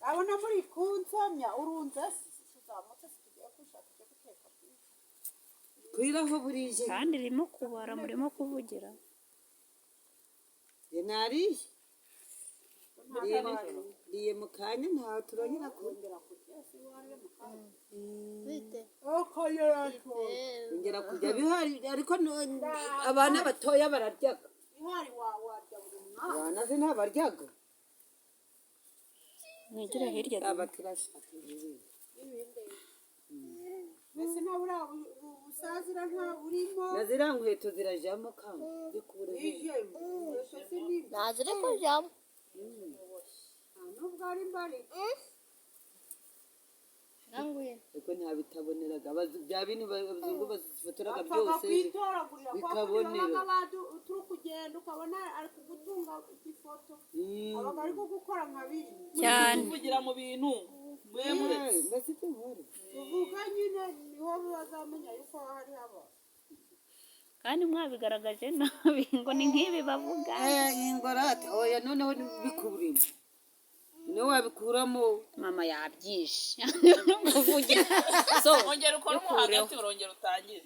Ndabona muri kunsomya urunze tuzamutse, tugiye kwishaka icyo guteka. Kwiraho burije. Kandi irimo kubara, murimo kuvugira. Njye nariye. Riye mu kanya, ntawe turongera kongera kurya si iwanjye mu kanya. Bite? Kongera kujya bihari, ariko abana batoya bararyaga. Ihari warya buri mwanya. Abana se ntabaryaga? Mwigire hirya. Aba turashaka ibindi. Mbese nta buriya busazira nta burimo. Na ziriya nkweto zirajyamo kandi zikureho. Ijemo inkweto si nini. Ntaziri kujyamo. Nta nubwo ari mbari. Nanguye. Ariko ntabitaboneraga. Bya bintu abazungu bazifotoraga Bapfaga byose kwitoragurira kwa kundi. bikabonera. Babaga turi kugenda, ukabona ari kugutunga igifoto, abaga ari kugukora nka biri. Cyane. Kuvugira mu bintu mwe muretse. Mbese ibyo nkora. Tuvuga nyine niho bazamenya yuko hari haba. Kandi mwabigaragaje nabi ngo ni nk'ibi bavuga. Ingorate, oya, noneho bikurimo, niwe wabikuramo. Mama yabyishe kuvugira so. Ongera ukore mo hagati, urongera utangire.